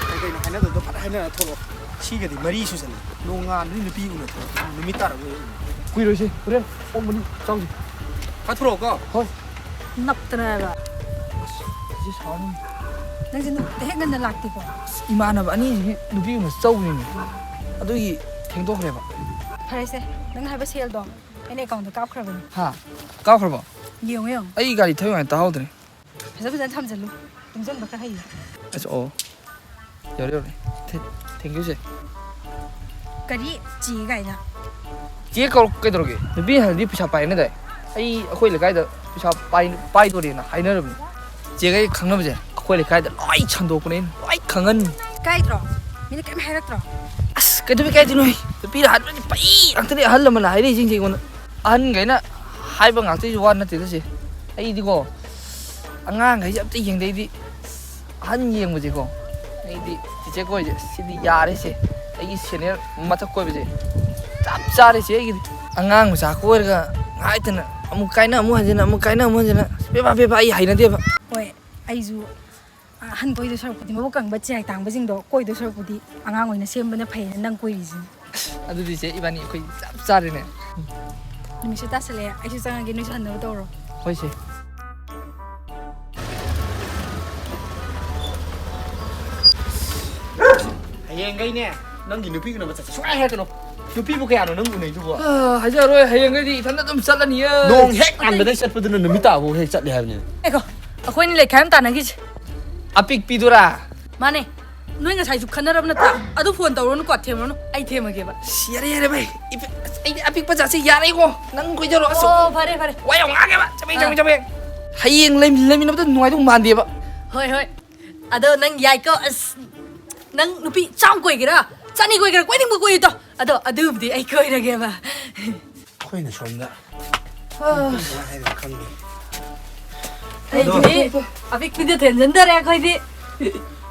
ꯀꯩ ꯀꯩꯅꯣ ꯍꯥꯏꯅꯗꯕꯗꯣ ꯐꯠ ꯍꯥꯏꯅꯔ ꯊꯣꯛꯂꯛꯑꯣ꯫ ꯁꯤꯒꯗꯤ ꯃꯔꯤ ꯁꯨꯖꯜꯂꯦ꯫ ꯅꯣꯡꯉꯥꯟꯕꯗꯩ ꯅꯨꯄꯤ ꯎꯅ ꯊꯣꯛꯂꯛꯇꯦ꯫ ꯅꯨꯃꯤꯠ ꯇꯥꯔꯕ ꯌꯦꯡꯉꯣ꯫ ꯀꯨꯏꯔꯣꯏꯁꯦ, ꯍꯣꯔꯦꯟ ꯄꯨꯡ ꯃꯔꯤ ꯆꯥꯎꯁꯦ꯫ ꯐꯠ ꯊꯣꯛꯂꯛꯑꯣꯀꯣ꯫ ꯍꯣꯏ꯫ ꯅꯞꯇꯅ ꯍꯥꯏꯕ꯫ ꯑꯁ, ꯁꯤ ꯁꯥꯎꯔꯅꯤ꯫ ꯅꯪꯁꯦ ꯅꯨ-, ꯍꯦꯛ ꯉꯟꯅ ꯂꯥꯛꯇꯦꯀꯣ꯫ ꯑꯁ, ꯏꯃꯥꯟꯅꯕ ꯑꯅꯤꯁꯤꯒꯤ ꯅꯨꯄꯤ ꯎꯅ ꯆꯧꯔꯤꯅꯤ꯫ ꯑꯗꯨꯒꯤ ꯊꯦꯡꯗꯣꯛꯈ꯭ꯔꯦꯕ꯫ ꯐꯔꯦꯁꯦ, ꯅꯪꯅ ꯍꯥꯏꯕ ꯁꯦꯜꯗꯣ ꯑꯩꯅ ꯑꯦꯀꯥꯎꯟꯗ ꯀꯥꯞꯈ꯭ꯔꯕꯅꯤ꯫ ꯍꯥ? ꯀꯥꯞꯈ꯭ꯔꯕꯣ? ꯌꯦꯡꯉꯣ, ꯌꯦꯡꯉꯣ꯫ ꯑꯩ ꯒꯥꯔꯤ ꯊꯧꯔꯤꯉꯩꯗ ꯇꯥꯍꯧꯗ꯭ꯔꯦ꯫ ꯐꯖ ꯐꯖꯅ ꯊꯝꯖꯜꯂꯨ꯫ ꯇꯨꯡꯖꯟꯕ ꯈꯔ ꯍꯩꯌꯨ꯫ ꯑꯁ, ꯑꯣ꯫ ꯌꯧꯔꯦ, ꯌꯧꯔꯦ꯫ ꯊꯦ-, thank you, ꯆꯦ꯫ ꯀꯔꯤ? ꯆꯦ ꯀꯥꯏꯅ? ꯆꯦ ꯀꯧꯔ ꯀꯩꯗꯧꯔꯒꯦ? ꯅꯨꯄꯤ ꯍꯥꯟꯅꯗꯤ ꯄꯩꯁꯥ ꯄꯥꯏꯅꯗꯥꯏ? ꯑꯩ ꯑꯩꯈꯣꯏ ꯂꯩꯀꯥꯏꯗ ꯄꯩꯁꯥ ꯄꯥꯏ-, ꯄꯥꯏꯗꯣꯔꯦꯅ ꯍꯥꯏꯅꯔꯕꯅꯤ꯫ ꯆꯦꯒ ꯑꯩ ꯈꯪꯅꯕꯁꯦ ꯑꯩꯈꯣꯏ ꯂꯩꯀꯥꯏꯗ ꯂꯣꯏ ꯁꯟꯗꯣꯛꯄꯅꯦ, ꯑꯩꯅ ꯂꯣꯏ ꯈꯪꯍꯟ-, ꯏꯀꯥꯏꯗ꯭ꯔꯣ? ꯃꯤꯅ ꯀꯩꯝ ꯍꯥꯏꯔꯛꯇ꯭ꯔꯣ? ꯑꯁ, ꯀꯩꯗꯧꯕ ꯏꯀꯥꯏꯗꯣꯏꯅꯣꯍꯦ? ꯅꯨꯄꯤꯅ ꯍꯥꯏꯕꯗꯤ ꯐꯩ ꯉꯥꯛꯇꯅꯦ ꯑꯍꯜ ꯂꯃꯟꯅ ꯍꯥꯏꯔꯛꯏꯁꯤꯡꯁꯦ ꯑꯩꯉꯣꯟꯗ꯫ ꯑꯍꯟꯈꯩꯅ ꯍꯥꯏꯕ ꯉꯥꯛꯇꯒꯤꯁꯨ ꯋꯥ ꯅꯠꯇꯦꯗ ꯆꯦ꯫ ꯑꯩꯗꯤꯀꯣ, ꯑꯉꯥꯡꯈꯩꯁꯦ ꯑꯝꯇ ꯌꯦꯡꯗꯦ꯫ ꯑꯩꯗꯤ ꯑꯍꯟ ꯌꯦꯡꯕꯁꯦꯀꯣ, ꯑꯩꯗꯤ ꯆꯤꯆꯦ ꯀꯣꯏꯁꯦ, ꯁꯤꯗꯤ ꯌꯥꯔꯦ ꯆꯦ꯫ ꯑꯩꯒꯤ ꯁꯦꯅꯤꯌꯔ ꯃꯊꯛ ꯀꯣꯏꯕꯁꯦ ꯆꯞ ꯆꯥꯔꯦ ꯆꯦ ꯑꯩꯒꯤꯗꯤ꯫ ꯑꯉꯥꯡ ꯃꯆꯥ ꯀꯣꯏꯔꯒ ꯉꯥꯏꯇꯅ ꯑꯃꯨꯛ ꯀꯥꯏꯅ ꯑꯃꯨꯛ ꯍꯟꯖꯤꯟ, ꯑꯃꯨꯛ ꯀꯥꯏꯅ ꯑꯃꯨꯛ ꯍꯟꯖꯤꯟ, ꯄꯦꯕꯥ ꯄꯦꯕꯥ ꯑꯩ ꯍꯩꯅꯗꯦꯕ꯫ ꯍꯣꯏ, ꯑꯩꯁꯨ ꯑꯍꯟ ꯀꯣꯏꯗꯧ ꯁꯔꯨꯛꯄꯨꯗꯤ ꯃꯕꯨꯛ ꯀꯪꯕ ꯆꯤꯔꯥꯏ ꯇꯥꯡꯕꯁꯤꯡꯗꯣ ꯀꯣꯏꯗꯧ ꯁꯔꯨꯛꯄꯨꯗꯤ ꯑꯉꯥꯡ ꯑꯣꯏꯅ ꯁꯦꯝꯕꯅ ꯐꯩꯌꯦꯅ ꯅꯪ ꯀꯣꯏꯔꯤꯁꯤꯅꯤ꯫ ꯑꯁ, ꯑꯗꯨꯗꯤ ꯆꯦ ꯏꯕꯥꯅꯤ ꯑꯩꯈꯣꯏ ꯆꯞ ꯆꯥꯔꯦꯅꯦ꯫ ꯅꯨꯃꯤꯠꯁꯨ ꯇꯥꯁꯜꯂꯛꯑꯦ, ꯑꯩꯁꯨ ꯆꯪꯉꯒꯦ, ꯅꯣꯏꯁꯨ ꯍꯟꯅꯕ ꯇꯧꯔꯣ꯫ ꯍꯣꯏ ꯆꯦ꯫ ꯍꯌꯦꯡꯈꯩꯅꯦ ꯅꯪꯒꯤ ꯅꯨꯄꯤ ꯎꯅꯕ ꯆꯠꯁꯦ ꯁꯨꯡꯍꯥꯏ ꯍꯥꯏꯔꯛꯀꯅꯨ꯫ ꯅꯨꯄꯤꯕꯨ ꯀꯌꯥꯅꯣ ꯅꯪ ꯎꯅꯩꯗꯨꯕꯣ? ꯑ, ꯍꯥꯏꯖꯔꯣꯏ, ꯍꯌꯦꯡꯈꯩꯗꯤ ꯏꯊꯟꯗ ꯑꯗꯨꯝ ꯆꯠꯂꯅꯤꯌꯦ꯫ ꯅꯣꯡ ꯍꯦꯛ ꯉꯥꯟꯕꯗꯩ ꯆꯠꯄꯗꯨꯅ ꯅꯨꯃꯤꯠ ꯇꯥꯕꯧ ꯍꯦꯛ ꯆꯠꯂꯦ ꯍꯥꯏꯕꯅꯤ꯫ ꯑꯦꯀꯣ, ꯑꯩꯈꯣꯏꯅꯤ ꯂꯩꯈꯥꯏ ꯑꯃ ꯇꯥꯟꯅꯈꯤꯁꯦ꯫ ꯑꯄꯤꯛꯄꯤꯗꯨꯔꯥ? ꯃꯥꯅꯦ꯫ ꯅꯣꯏ ꯉꯁꯥꯏꯁꯨ ꯈꯟꯅꯔꯕ ꯅꯠꯇ꯭ꯔꯥ? ꯑꯗꯨ ꯐꯣꯟ ꯇꯧꯔꯣꯅꯨꯀꯣ, ꯊꯦꯝꯃꯣꯅꯨ, ꯑꯩ ꯊꯦꯝꯃꯒꯦꯕ꯫ ꯑꯁ, ꯌꯥꯔꯦ, ꯌꯥꯔꯦ, ꯚꯥꯏ꯫ ꯏꯄꯤ-, ꯑꯁ, ꯑꯩꯗꯤ ꯑꯄꯤꯛꯄ ꯖꯥꯠꯁꯦ ꯌꯥꯔꯦꯀꯣ꯫ ꯅꯪ ꯀꯣꯏꯖꯔꯣ꯫ ꯑꯁ, ꯑꯣ, ꯐꯔꯦ, ꯐꯔꯦ꯫ ꯋꯥ ꯌꯥꯝ ꯉꯥꯡꯉꯦꯕ꯫ ꯆꯕꯦꯡ, ꯑꯥ꯫ ꯆꯕꯦꯡ, ꯆꯕꯦꯡ꯫ ꯍꯌꯦꯡ ꯂꯩ-, ꯂꯩꯃꯤꯟꯅꯕꯗ ꯅꯨꯡꯉꯥꯏꯗꯧ ꯃꯥꯟꯗꯦꯕ꯫ ꯍꯣꯏ, ꯍꯣꯏ꯫ ꯑꯗꯣ ꯅꯪ ꯌꯥꯏꯀꯣ꯫ ꯑꯁ, ꯅꯪ ꯅꯨꯄꯤ ꯆꯥꯝ ꯀꯣꯏꯒꯦꯔꯥ? ꯆꯅꯤ ꯀꯣꯏꯒꯦꯔꯥ? ꯀꯣꯏꯅꯤꯡꯕ ꯀꯣꯏꯌꯨ ꯇꯧ꯫ ꯑꯗꯣ ꯑꯗꯨꯕꯨꯗꯤ ꯑꯩ ꯀꯣꯏꯔꯒꯦꯕ꯫ ꯑꯩꯈꯣꯏꯅ ꯁꯣꯝꯗ ꯑꯥ꯫ ꯀꯃꯥꯏ ꯍꯥꯏꯗꯣꯏꯅꯣ ꯈꯪꯗꯦ꯫ ꯑꯩꯗꯤ ꯑꯗꯣ ꯑꯄꯤꯛꯄꯤꯗ ꯊꯦꯝꯖꯤꯟꯗꯔꯦ ꯑꯩꯈꯣꯏꯗꯤ꯫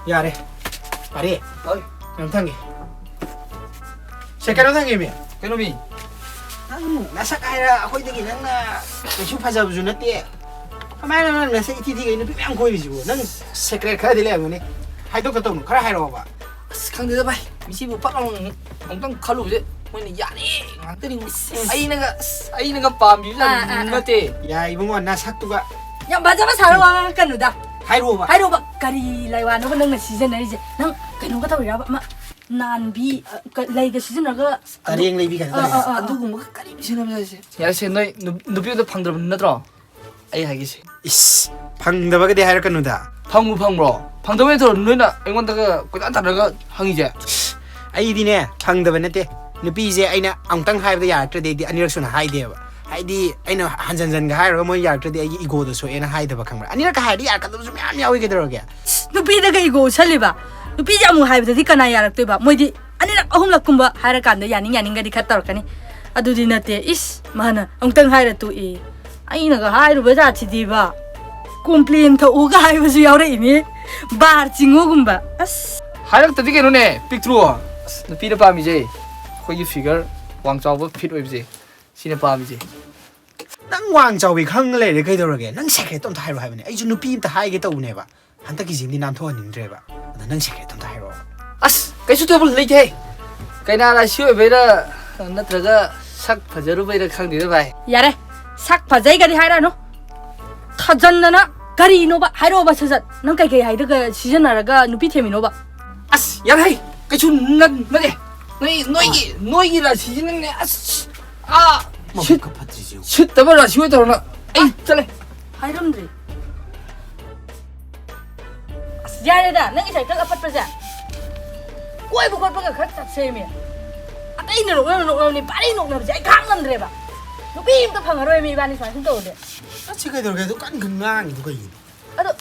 ꯌꯥꯔꯦ꯫ ꯌꯥꯔꯦ꯫ ꯍꯣꯏ꯫ ꯀꯩꯅꯣꯝ ꯊꯝꯒꯦ꯫ ꯁꯦ, ꯀꯩꯅꯣꯝ ꯊꯝꯒꯦ, ꯃꯤ꯫ ꯀꯩꯅꯣ, ꯃꯤ? ꯅꯪ ꯅꯁꯛ ꯍꯥꯏꯔ ꯑꯩꯈꯣꯏꯗꯒꯤ ꯅꯪꯅ ꯀꯩꯁꯨ ꯐꯖꯕꯁꯨ ꯅꯠꯇꯦ꯫ ꯀꯃꯥꯏꯅ ꯅꯪ ꯅꯁꯛ ꯏꯊꯤ ꯊꯤꯒꯩ ꯅꯨꯄꯤ ꯃꯌꯥꯝ ꯀꯣꯏꯔꯤꯁꯤꯕꯨ? ꯅꯪ ꯁꯦꯀ꯭ꯔꯦꯠ ꯈꯔꯗꯤ ꯂꯩꯔꯝꯒꯅꯤ꯫ ꯍꯥꯏꯗꯣꯛꯀꯗꯧꯅꯣ, ꯈꯔ ꯍꯥꯏꯔꯛꯑꯣꯕ꯫ ꯑꯁ, ꯈꯪꯗꯦꯗ, ꯚꯥꯏ꯫ ꯃꯤꯁꯤꯕꯨ ꯄꯛ ꯂꯥꯎꯅ ꯑꯃꯨꯛꯇꯪ ꯈꯜꯂꯨꯕꯁꯦ, ꯃꯣꯏꯅ ꯌꯥꯔꯦ ꯉꯥꯛꯇꯅꯤ꯫ ꯑꯁ, ꯑꯁ꯫ ꯑꯩꯅꯒ, ꯑꯁ, ꯑꯩꯅꯒ ꯄꯥꯝꯃꯤꯕꯁꯦ ꯑꯥ, ꯑꯥ, ꯑꯥ꯫ ꯅꯠꯇꯦ꯫ ꯌꯥꯏ, ꯏꯕꯨꯡꯉꯣ, ꯅꯁꯛꯇꯨꯒ꯫ ꯌꯥꯝ ꯐꯖꯕ ꯁꯥꯔ ꯋꯥ ꯉꯥꯡꯉꯛꯀꯅꯨꯗ꯫ ꯍꯥꯏꯔꯛꯑꯣꯕ꯫ ꯍꯥꯏꯔꯛꯑꯣꯕ꯫ ꯀꯔꯤ ꯂꯥꯏꯋꯥꯅꯣꯕ ꯅꯪꯅ ꯁꯤꯖꯤꯟꯅꯔꯤꯁꯦ? ꯅꯪ ꯀꯩꯅꯣꯒ ꯇꯧꯔꯤꯔꯕ? ꯑꯃ ꯅꯥꯟꯕꯤ, ꯑ, ꯀ-, ꯂꯩꯒ ꯁꯤꯖꯤꯟꯅꯔꯒ ꯀꯔꯦꯡ ꯂꯩꯕꯤ ꯀꯥꯏꯅ ꯑꯥ, ꯑꯥ, ꯇꯧꯔꯤꯁꯦ? ꯑꯥ, ꯑꯥ꯫ ꯑꯗꯨꯒꯨꯝꯕꯒ ꯀꯔꯤ ꯁꯤꯖꯤꯟꯅꯕ ꯌꯥꯏꯁꯦ? ꯌꯥꯔꯦꯁꯦ, ꯅꯣꯏ ꯅꯨ-, ꯅꯨꯄꯤ ꯑꯝꯇ ꯐꯪꯗ꯭ꯔꯕ ꯅꯠꯇ꯭ꯔꯣ? ꯑꯩ ꯍꯥꯏꯒꯦꯁꯦ꯫ ꯏꯁ, ꯐꯪꯗꯕꯒꯗꯤ ꯍꯥꯏꯔꯛꯀꯅꯨꯗ꯫ ꯐꯪꯕꯨ ꯐꯪꯕ꯭ꯔꯣ? ꯐꯪꯗꯕ ꯅꯠꯇ꯭ꯔꯣ ꯅꯣꯏꯅ ꯑꯩꯉꯣꯟꯗꯒ ꯀꯣꯏꯇꯥꯟ ꯇꯥꯟꯅꯔꯒ ꯍꯪꯉꯤꯁꯦ? ꯑꯩꯗꯤꯅꯦ, ꯐꯪꯗꯕ ꯅꯠꯇꯦ꯫ ꯅꯨꯄꯤꯁꯦ ꯑꯩꯅ ꯑꯃꯨꯛꯇꯪ ꯍꯥꯏꯕꯗ ꯌꯥꯔꯛꯇ꯭ꯔꯗꯤ ꯑꯩꯗꯤ ꯑꯅꯤꯔꯛ ꯁꯨꯅ ꯍꯥꯏꯗꯦꯕ꯫ ꯍꯥꯏꯗꯤ ꯑꯩꯅ ꯍꯟꯖꯟ ꯍꯟꯖꯟꯒ ꯍꯥꯏꯔꯨꯔꯒ ꯃꯣꯏ ꯌꯥꯔꯛꯇ꯭ꯔꯗꯤ ꯑꯩꯒꯤ ꯏꯒꯣꯗꯣ ꯁꯣꯛꯑꯦꯅ ꯍꯥꯏꯗꯕ, ꯈꯪꯕ꯭ꯔꯥ? ꯑꯅꯤꯔꯛꯀ ꯍꯥꯏꯔꯗꯤ ꯌꯥꯔꯛꯀꯗꯕꯁꯨ ꯃꯌꯥꯝ ꯌꯥꯎꯏ, ꯀꯩꯗꯧꯔꯒꯦ? ꯅꯨꯄꯤꯗꯒ ꯏꯒꯣ ꯎꯠꯁꯜꯂꯤꯕ? ꯅꯨꯄꯤꯁꯦ ꯑꯃꯨꯛ ꯍꯥꯏꯕꯗꯗꯤ ꯀꯅꯥ ꯌꯥꯔꯛꯇꯣꯏꯕ? ꯃꯣꯏꯗꯤ ꯑꯅꯤꯔꯛ ꯑꯍꯨꯝꯂꯛꯀꯨꯝꯕ ꯍꯥꯏꯔꯀꯥꯟꯗ ꯌꯥꯅꯤꯡ ꯌꯥꯅꯤꯡꯒꯗꯤ ꯈꯔ ꯇꯧꯔꯛꯀꯅꯤ꯫ ꯑꯗꯨꯗꯤ ꯅꯠꯇꯦ꯫ ꯏꯁ, ꯃꯥꯅ ꯑꯃꯨꯛꯇꯪ ꯍꯥꯏꯔ ꯇꯣꯛꯑꯦ꯫ ꯑꯩꯅꯒ ꯍꯥꯏꯔꯨꯕ ꯖꯥꯠꯁꯤꯗꯤꯕ, ꯀꯣꯝꯄ꯭ꯂꯦꯟ ꯊꯛꯎꯒ ꯍꯥꯏꯕꯁꯨ ꯌꯥꯎꯔꯛꯏꯅꯦ, ꯕꯥꯔ ꯆꯤꯡꯉꯨꯒꯨꯝꯕ꯫ ꯑꯁ꯫ ꯍꯥꯏꯔꯛꯇꯗꯤ ꯀꯩꯅꯣꯅꯦ, ꯄꯤꯛꯇ꯭ꯔꯨ? ꯑꯁ, ꯅꯨꯄꯤꯅ ꯄꯥꯝꯃꯤꯁꯦ ꯑꯩꯈꯣꯏꯒꯤ ꯐꯤꯒꯔ ꯋꯥꯡ ꯆꯥꯎꯕ ꯐꯤꯠ ꯑꯣꯏꯕꯁꯦ, ꯁꯤꯅ ꯄꯥꯝꯃꯤꯁꯦ꯫ ꯅꯪ ꯋꯥꯡ ꯆꯥꯎꯋꯤ ꯈꯪꯉ ꯂꯩꯔꯦ ꯀꯩꯗꯧꯔꯒꯦ? ꯅꯪ ꯁꯦꯀ꯭ꯔꯦꯠꯇꯣ ꯑꯝꯇ ꯍꯥꯏꯔꯣ ꯍꯥꯏꯕꯅꯦ꯫ ꯑꯩꯁꯨ ꯅꯨꯄꯤ ꯑꯝꯇ ꯍꯥꯏꯒꯦ ꯇꯧꯕꯅꯦꯕ꯫ ꯍꯟꯗꯛꯀꯤꯁꯤꯃꯗꯤ ꯅꯥꯟꯊꯣꯛꯍꯟꯅꯤꯡꯗ꯭ꯔꯦꯕ꯫ ꯑꯗ ꯅꯪ ꯁꯦꯀ꯭ꯔꯦꯠꯇꯣ ꯑꯝꯇ ꯍꯥꯏꯔꯛꯑꯣ꯫ ꯑꯁ, ꯀꯩꯁꯨ ꯇꯧꯕ ꯂꯩꯇꯦ꯫ ꯀꯩꯅꯥ ꯔꯥꯁꯤ ꯑꯣꯏꯕꯩꯔꯥ ꯅꯠꯇ꯭ꯔꯒ ꯁꯛ ꯐꯖꯔꯨꯕꯩꯔꯥ ꯈꯪꯗꯦꯗ, ꯚꯥꯏ꯫ ꯌꯥꯔꯦ, ꯁꯛ ꯐꯖꯩꯒꯗꯤ ꯍꯥꯏꯔꯛꯑꯅꯨ꯫ ꯊꯥꯖꯟꯗꯅ ꯀꯔꯤꯅꯣꯕ? ꯍꯥꯏꯔꯛꯑꯣꯕ ꯁꯠ ꯁꯠ꯫ ꯅꯪ ꯀꯩꯀꯩ ꯍꯥꯏꯗꯒ ꯁꯤꯖꯤꯟꯅꯔꯒ ꯅꯨꯄꯤ ꯊꯦꯝꯃꯤꯅꯣꯕ? ꯑꯁ, ꯌꯥꯔꯦ, ꯀꯩꯁꯨ ꯅꯠ-, ꯅꯠꯇꯦ꯫ ꯅꯣꯏ, ꯅꯣꯏꯒꯤ, ꯅꯣꯏꯒꯤ ꯔꯥꯁꯤꯁꯤꯅꯅꯦ, ꯑꯁ, ꯑꯥ, ꯁꯤꯠ-, ꯃꯕꯨꯛꯀ ꯐꯠꯇ꯭ꯔꯤꯁꯦ ꯌꯦꯡꯉꯨ꯫ ꯁꯤꯠꯇꯕ ꯔꯥꯁꯤ ꯑꯣꯏ ꯇꯧꯔꯅ꯫ ꯑꯩ ꯆꯠꯂꯦ꯫ ꯍꯥꯏꯔꯝꯗ꯭ꯔꯤ꯫ ꯑꯁ, ꯌꯥꯔꯦꯗ, ꯅꯪꯒꯤ ꯁꯥꯏꯀꯜ ꯑꯄꯠꯄꯁꯦ꯫ ꯀꯣꯏꯕ ꯈꯣꯠꯄꯒ ꯈꯔ ꯆꯠꯁꯦꯃꯤ꯫ ꯑꯇꯩꯅ ꯅꯣꯛꯅꯕ ꯅꯣꯛꯅꯕꯅꯤ, ꯄꯥꯔꯤ ꯅꯣꯛꯅꯕꯁꯦ ꯑꯩ ꯈꯥꯡ ꯉꯝꯗ꯭ꯔꯦꯕ꯫ ꯅꯨꯄꯤ ꯑꯝꯇ ꯐꯪꯉꯔꯣꯏꯃꯤ ꯏꯕꯥꯅꯤ ꯁꯨꯃꯥꯏꯅ ꯁꯨꯝ ꯇꯧꯔꯗꯤ꯫ ꯆꯠꯁꯤ ꯀꯩꯗꯧꯔꯒꯦ? ꯑꯗꯨ ꯀꯟ ꯀꯟ ꯉꯥꯡꯉꯤꯗꯨ ꯀꯩꯒꯤꯅꯣ? ꯑꯗꯣ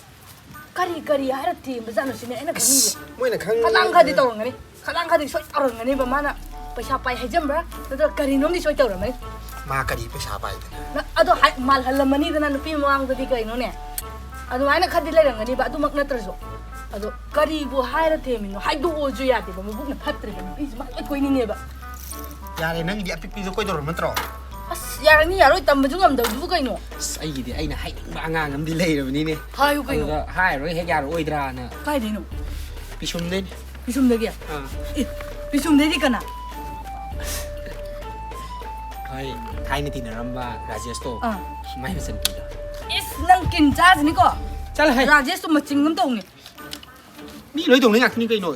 ꯀꯔꯤ ꯀꯔꯤ ꯍꯥꯏꯔ ꯊꯦꯝꯕꯖꯥꯠꯅꯣ ꯁꯤꯅꯦ ꯑꯩꯅ ꯈꯪꯅꯤꯡꯉꯤꯁꯦ꯫ ꯑꯁ, ꯃꯣꯏꯅ ꯈꯪ- ꯈꯗꯥꯡ ꯈꯗꯤ ꯇꯧꯔꯝꯒꯅꯤ, ꯈꯗꯥꯡ ꯈꯗꯤ ꯁꯣꯏ ꯇꯧꯔꯝꯒꯅꯤꯕ꯫ ꯃꯥꯅ ꯄꯩꯁꯥ ꯄꯥꯏ ꯍꯥꯏꯖꯟꯕ꯭ꯔꯥ ꯅꯠꯇ꯭ꯔꯒ ꯀꯔꯤꯅꯣꯝꯗꯤ ꯁꯣꯏ ꯇꯧꯔꯝꯃꯅꯤ꯫ ꯃꯥ ꯀꯔꯤ ꯄꯩꯁꯥ ꯄꯥꯏꯗꯅ? ꯅ-, ꯑꯗꯣ ꯍꯥꯏ-, ꯃꯥꯜꯍꯜꯂꯝꯃꯅꯤꯗꯅ ꯅꯨꯄꯤ ꯃꯃꯥꯡꯗꯗꯤ ꯀꯩꯅꯣꯅꯦ? ꯑꯗꯨꯃꯥꯏꯅ ꯈꯗꯤ ꯂꯩꯔꯝꯒꯅꯤꯕ, ꯑꯗꯨꯃꯛ ꯅꯠꯇ꯭ꯔꯁꯨ꯫ ꯑꯗꯣ ꯀꯔꯤꯕꯨ ꯍꯥꯏꯔ ꯊꯦꯝꯃꯤꯅꯣ ꯍꯥꯏꯗꯣꯛꯑꯣꯁꯨ ꯌꯥꯗꯦꯕ, ꯃꯕꯨꯛꯅ ꯐꯠꯇ꯭ꯔꯤꯕ ꯅꯨꯄꯤꯁꯤ ꯃꯥ ꯂꯣꯏ ꯀꯣꯏꯅꯤꯡꯉꯦꯕ꯫ ꯌꯥꯔꯦ, ꯅꯪꯒꯤꯗꯤ ꯑꯄꯤꯛꯄꯤꯗꯣ ꯀꯣꯏꯗꯧꯔꯕ ꯅꯠꯇ꯭ꯔꯣ? ꯑꯁ, ꯌꯥꯔꯅꯤ ꯌꯥꯔꯣꯏ ꯇꯝꯕꯁꯨ ꯉꯝꯗꯕꯗꯨꯕꯨ ꯀꯩꯅꯣ? ꯑꯁ, ꯑꯩꯒꯤꯗꯤ ꯑꯩꯅ ꯍꯥꯏꯅꯤꯡꯕ ꯑꯉꯥꯡ ꯑꯃꯗꯤ ꯂꯩꯔꯕꯅꯤꯅꯦ꯫ ꯍꯥꯏꯌꯨ ꯀꯩꯅꯣ꯫ ꯑꯗꯨꯗ ꯍꯥꯏꯔꯣꯏ ꯍꯦꯛ ꯌꯥꯔꯛꯑꯣꯏꯗ꯭ꯔꯥꯅ꯫ ꯀꯥꯏꯗꯩꯅꯣ? ꯄꯤꯁꯨꯝꯗꯩꯅꯦ꯫ ꯄꯤꯁꯨꯝꯗꯒꯤ? ꯑꯥ꯫ ꯑꯦ, ꯄꯤꯁꯨꯝꯗꯩꯗꯤ ꯀꯅꯥ? ꯍꯣꯏ, ꯊꯥꯏꯅ ꯇꯤꯟꯅꯔꯝꯕ ꯔꯥꯖꯦꯁꯇꯣ, ꯑꯥ꯫ ꯃꯥꯏ ꯃꯆꯟꯅꯨꯄꯤꯗꯣ꯫ ꯏꯁ, ꯅꯪ ꯀꯤꯟ ꯆꯥꯖꯅꯤꯀꯣ? ꯆꯠꯂꯣ ꯍꯦ꯫ ꯔꯥꯖꯦꯁꯇꯣ ꯃꯆꯤꯡ ꯑꯃ ꯇꯧꯅꯤ꯫ ꯃꯤ ꯂꯣꯏ ꯇꯧꯅꯩ ꯉꯥꯛꯇꯅꯤ ꯀꯩꯅꯣ꯫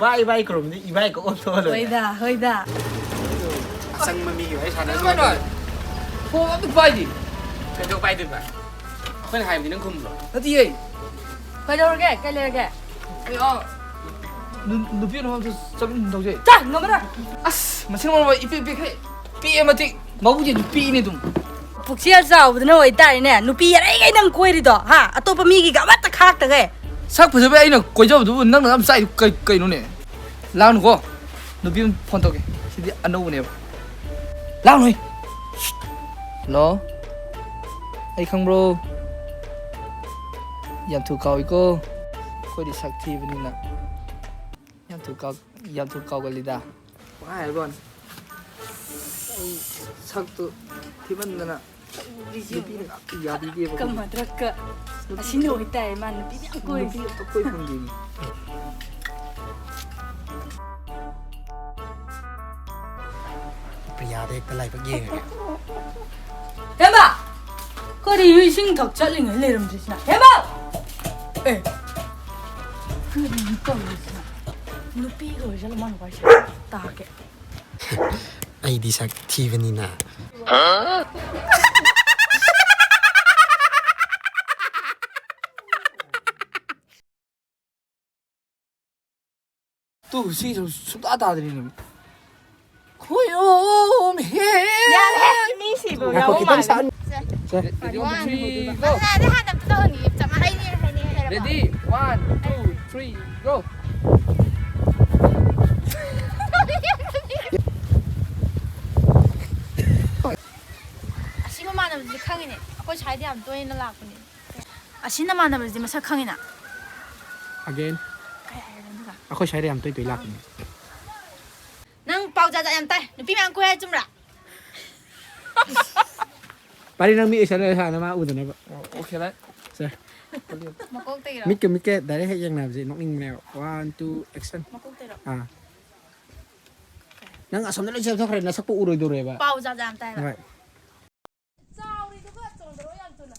ꯕꯥꯏ ꯕꯥꯏ ꯀꯧꯔꯝꯕꯗꯤ ꯏꯕꯥꯏ ꯀꯧ ꯑꯣꯟꯊꯣꯛꯑ ꯂꯣꯏꯔꯦ꯫ ꯍꯣꯏꯗ, ꯍꯣꯏꯗ꯫ ꯑꯁꯪꯕ ꯃꯤꯒꯤ ꯋꯥꯔꯤ ꯁꯥꯟꯅ ꯀꯩꯅꯣ ꯀꯩꯅꯣ? ꯂꯣꯏꯔꯦ꯫ ꯐꯣꯟ ꯑꯝꯇ ꯄꯥꯏꯗꯦ꯫ ꯀꯩꯗꯧ ꯄꯥꯏꯗꯣꯏꯕ? ꯑꯩꯈꯣꯏꯅ ꯍꯥꯏꯕꯗꯤ ꯅꯪ ꯈꯨꯝꯕ꯭ꯔꯣ? ꯅꯠꯇꯤꯌꯦ꯫ ꯀꯩꯗꯧꯔꯒꯦ? ꯀꯩ ꯂꯩꯔꯒꯦ? ꯑꯩ, ꯑꯥ, ꯅꯨ-, ꯅꯨꯄꯤ ꯑꯃ ꯑꯝꯇ ꯆꯠꯃꯤꯟꯅꯧꯁꯦ꯫ ꯆꯥ, ꯉꯝꯃꯔꯣꯏ꯫ ꯑꯁ, ꯃꯁꯤꯡ ꯃꯔꯣꯟ ꯏꯄꯤꯛ ꯄꯤꯛꯈꯩ꯫ ꯄꯤꯛꯑꯦ ꯃꯇꯤꯛ꯫ ꯃꯕꯨꯛꯁꯦ ꯅꯨꯄꯤꯅꯦ ꯑꯗꯨꯝ꯫ ꯄꯨꯛꯆꯦꯜ ꯆꯥꯎꯕꯗꯨꯅ ꯑꯣꯏꯇꯥꯔꯦꯅꯦ, ꯅꯨꯄꯤ ꯌꯥꯔꯤꯈꯩ ꯅꯪ ꯀꯣꯏꯔꯤꯗꯣ, ꯍꯥ? ꯑꯇꯣꯞꯄ ꯃꯤꯒꯤꯒ ꯑꯃꯠꯇ ꯈꯥꯛꯇꯈꯩ꯫ ꯁꯛ ꯐꯖꯕꯩ ꯑꯩꯅ ꯀꯣꯏꯖꯕꯗꯨꯕꯨ ꯅꯪꯅ ꯌꯥꯝ ꯆꯥꯏꯗꯨ ꯀꯩ-, ꯀꯩꯅꯣꯅꯦ? ꯂꯥꯡꯅꯨꯀꯣ꯫ ꯅꯨꯄꯤ ꯑꯃ ꯐꯣꯟ ꯇꯧꯒꯦ꯫ ꯁꯤꯗꯤ ꯑꯅꯧꯕꯅꯦꯕ꯫ ꯂꯥꯡꯅꯨꯍꯦ꯫ ꯍꯜꯂꯣ꯫ ꯑꯩ ꯈꯪꯕ꯭ꯔꯣ? ꯌꯥꯝ ꯊꯨ ꯀꯥꯎꯏꯀꯣ꯫ ꯑꯩꯈꯣꯏꯗꯤ ꯁꯛ ꯊꯤꯕꯅꯤꯅ꯫ ꯌꯥꯝ ꯊꯨ ꯀꯥꯎ-, ꯌꯥꯝ ꯊꯨ ꯀꯥꯎꯒꯜꯂꯤꯗ꯫ ꯄꯪꯍꯥꯏ ꯍꯥꯏꯕ ꯋꯥꯅꯤ꯫ ꯑꯩ ꯁꯛꯇꯨ ꯊꯤꯃꯟꯗꯅ ꯅꯨꯄꯤꯅ ꯌꯥꯝ ꯌꯥꯕꯤꯗꯦꯕ꯫ ꯀꯝꯃꯗ꯭ꯔꯛꯀ꯫ ꯅꯨꯄꯤ ꯑꯁꯤꯅ ꯑꯣꯏꯇꯥꯔꯦ ꯃꯥ ꯅꯨꯄꯤꯗꯤ ꯌꯥꯝ ꯀꯣꯏꯔꯤꯁꯦ꯫ ꯅꯨꯄꯤ ꯑꯝꯇ ꯀꯣꯏ ꯐꯪꯗꯦꯅꯦ꯫ ꯄ꯭ꯔꯤꯌꯥꯗ ꯍꯦꯛꯇ ꯂꯥꯏꯕꯛ ꯌꯦꯡꯉꯒꯦ꯫ ꯍꯦꯃꯥ! ꯀꯔꯤꯅꯣ ꯏꯁꯤꯡ ꯊꯛ ꯆꯠꯂꯤꯉꯩ ꯂꯩꯔꯝꯗ꯭ꯔꯤꯁꯤꯅ? ꯍꯦꯃꯥ! ꯑꯦ! ꯀꯔꯤꯅꯣ ꯇꯧꯔꯤꯁꯤꯅ? ꯅꯨꯄꯤꯒ ꯑꯣꯏꯔꯁꯨ ꯃꯥꯅ ꯋꯥꯔꯤ ꯇꯥꯒꯦ꯫ ꯑꯩꯗꯤ ꯁꯛ ꯊꯤꯕꯅꯤꯅ꯫ ꯇꯨ ꯁꯤ ꯁꯨꯡꯇꯥ ꯇꯥꯗ꯭ꯔꯤꯅꯦ꯫ ꯈꯣꯏꯔꯣꯝ ꯍꯦ꯫ ꯌꯥꯔꯦ, ꯃꯤ ꯁꯤꯕ ꯉꯥꯏꯈꯣ, ꯌꯥꯎꯕ ꯈꯤꯇꯪ ꯃꯥꯜꯂꯦ꯫ ꯁꯥꯟ-, ꯁꯦ꯫ Ready, one, two, three, go. ꯃꯉꯥꯗꯤ ꯍꯥꯟꯅ ꯑꯝꯇ ꯇꯧꯍꯟꯒꯦ, ꯆꯞ ꯃꯥꯟꯅꯩꯅꯦ, ꯍꯥꯏꯅꯤ, ꯍꯥꯏꯔꯕ? Ready, one, two, three, go. ꯑꯁꯤ ꯃꯃꯥꯟꯅꯕꯁꯤꯗꯤ ꯈꯪꯉꯤꯅꯦ, ꯑꯩꯈꯣꯏ ꯁ꯭ꯋꯥꯏꯗ ꯌꯥꯝ ꯇꯣꯏꯅ ꯂꯥꯛꯄꯅꯦ꯫ ꯑꯁꯤ ꯅꯃꯥꯟꯅꯕꯁꯤꯗꯤ ꯃꯁꯛ ꯈꯪꯉꯤꯅ꯫ Again. ꯀꯩ ꯍꯥꯏꯔꯒꯦ ꯑꯗꯨꯒ? ꯑꯩꯈꯣꯏ ꯁ꯭ꯋꯥꯏꯗ ꯌꯥꯝ ꯇꯣꯏ ꯇꯣꯏ ꯂꯥꯛꯄꯅꯦ꯫ ꯅꯪ ꯄꯥꯎ ꯖꯥꯠ ꯖꯥꯠ ꯌꯥꯝ ꯇꯥꯏ꯫ ꯅꯨꯄꯤ ꯃꯌꯥꯝ ꯀꯣꯏ ꯍꯥꯏ ꯆꯨꯝꯕ꯭ꯔꯥ? ꯄꯥꯔꯤ, ꯅꯪ ꯃꯤ ꯎꯏꯁꯜꯂꯣ, ꯁꯥꯅ ꯃꯥ ꯎꯗꯅꯕ꯫ ꯑꯣ, okay, right. ꯁꯦ꯫ ꯃꯀꯣꯛꯇꯒꯤꯔꯣ? ꯃꯤꯠꯀ ꯃꯤꯠꯀ direct ꯍꯦꯛ ꯌꯦꯡꯅꯕꯁꯦ ꯅꯣꯛꯅꯤꯡꯕꯅꯦꯕ꯫ One, two, action. ꯃꯀꯣꯛꯇꯒꯤꯔꯣ? ꯑꯥ꯫ ꯅꯪ ꯑꯁꯣꯝꯗ ꯂꯣꯏ ꯆꯠꯊꯣꯛꯈ꯭ꯔꯦ, ꯅꯁꯛꯄꯨ ꯎꯔꯣꯏꯗꯧꯔꯦꯕ꯫ ꯄꯥꯎ ꯖꯥꯠ ꯖꯥꯠ ꯌꯥꯝ ꯇꯥꯏꯕ꯫ ꯍꯣꯏ꯫ ꯆꯥꯎꯔꯤꯗꯨꯒ ꯆꯣꯡꯗꯔꯛꯑꯣ, ꯌꯥꯝ ꯊꯨꯅ꯫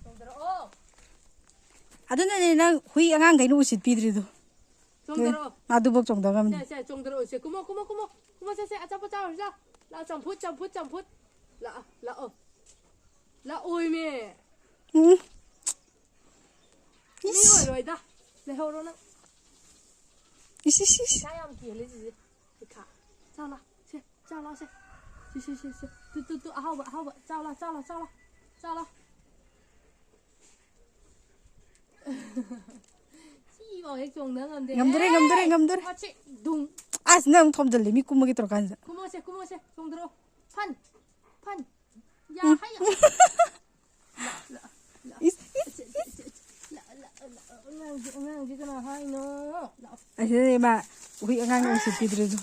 ꯆꯣꯡꯗꯔꯛꯑꯣ꯫ ꯑꯗꯨꯅꯅꯦ ꯅꯪ ꯍꯨꯏ ꯑꯉꯥꯡꯈꯩꯅ ꯎꯁꯤꯠꯄꯤꯗ꯭ꯔꯤꯗꯣ꯫ ꯆꯣꯡꯗꯔꯛꯑꯣ꯫ ꯑꯗꯨꯐꯥꯎ ꯆꯣꯡꯗ ꯉꯝꯗꯦ꯫ ꯁꯦ, ꯁꯦ, ꯆꯣꯡꯗꯔꯛꯑꯣ, ꯁꯦ꯫ ꯀꯨꯝꯃꯣ, ꯀꯨꯝꯃꯣ, ꯀꯨꯝꯃꯣ꯫ ꯀꯨꯝꯃꯣ, ꯁꯦ, ꯁꯦ, ꯑꯆꯥꯄꯣꯠ ꯆꯥꯔꯨꯁꯤ ꯂꯥꯎ꯫ ꯂꯥꯎ, ꯆꯝꯐꯨꯠ, ꯆꯝꯐꯨꯠ, ꯆꯝꯐꯨꯠ꯫ ꯂꯥꯛꯑꯣ, ꯂꯥꯛꯑꯣ꯫ ꯂꯥꯛꯑꯣꯏꯃꯦ꯫ ꯎꯝ꯫ ꯃꯤ ꯏꯁ꯫ ꯑꯣꯏꯔꯣꯏꯗ꯫ ꯂꯩꯍꯧꯔꯣ ꯅꯪ꯫ ꯏꯁ, ꯏꯁ, ꯏꯁ꯫ ꯄꯩꯁꯥ ꯌꯥꯝ ꯀꯦꯜꯂꯦ ꯁꯤꯁꯦ꯫ ꯄꯩꯁꯥ꯫ ꯆꯥꯎꯂꯥ꯫ ꯁꯦ, ꯆꯥꯎꯂꯥ, ꯁꯦ꯫ ꯁꯦ, ꯁꯦ, ꯁꯦ, ꯁꯦ꯫ ꯇꯨ, ꯇꯨ, ꯇꯨ, ꯑꯍꯥꯎꯕ, ꯑꯍꯥꯎꯕ꯫ ꯆꯥꯎꯂꯥ, ꯆꯥꯎꯂꯥ, ꯆꯥꯎꯂꯥ꯫ ꯆꯥꯎꯂꯥ꯫ ꯁꯤꯐꯥꯎ ꯍꯦꯛ ꯆꯣꯡꯗ ꯉꯝꯗꯦ꯫ ꯉꯝꯗꯣꯔꯦ, ꯉꯝꯗꯣꯔꯦ, ꯉꯝꯗꯣꯔꯦ꯫ ꯃꯁꯤ ꯗꯨꯡ꯫ ꯑꯁ, ꯅꯪ ꯑꯃꯨꯛ ꯊꯣꯝꯖꯤꯜꯂꯦ, ꯃꯤ ꯀꯨꯝꯃꯒꯦ ꯇꯧꯔꯀꯥꯟꯁꯤꯗ꯫ ꯀꯨꯝꯃꯣꯁꯦ, ꯀꯨꯝꯃꯣꯁꯦ, ꯆꯣꯡꯗꯔꯛꯑꯣ꯫ ꯐꯟ, ꯐꯟ꯫ ꯌꯥ, ꯎꯝ꯫ ꯍꯥꯏ, ꯌꯥ꯫ ꯂꯥ, ꯂꯥ, ꯂꯥ꯫ ꯏꯁ, ꯏꯁ, ꯏꯁ꯫ ꯂꯥ, ꯂꯥ, ꯂꯥ꯫ ꯑꯉꯥꯡꯁꯤ, ꯑꯉꯥꯡꯁꯤ ꯀꯅꯥ ꯍꯥꯏꯅꯣ? ꯂꯥꯛꯑꯣ꯫ ꯑꯁꯤꯗꯅꯦ ꯃꯥ ꯍꯨꯏ ꯑꯉꯥꯡ ꯅꯨꯡꯁꯤꯠꯄꯤꯗ꯭ꯔꯤꯗꯣ꯫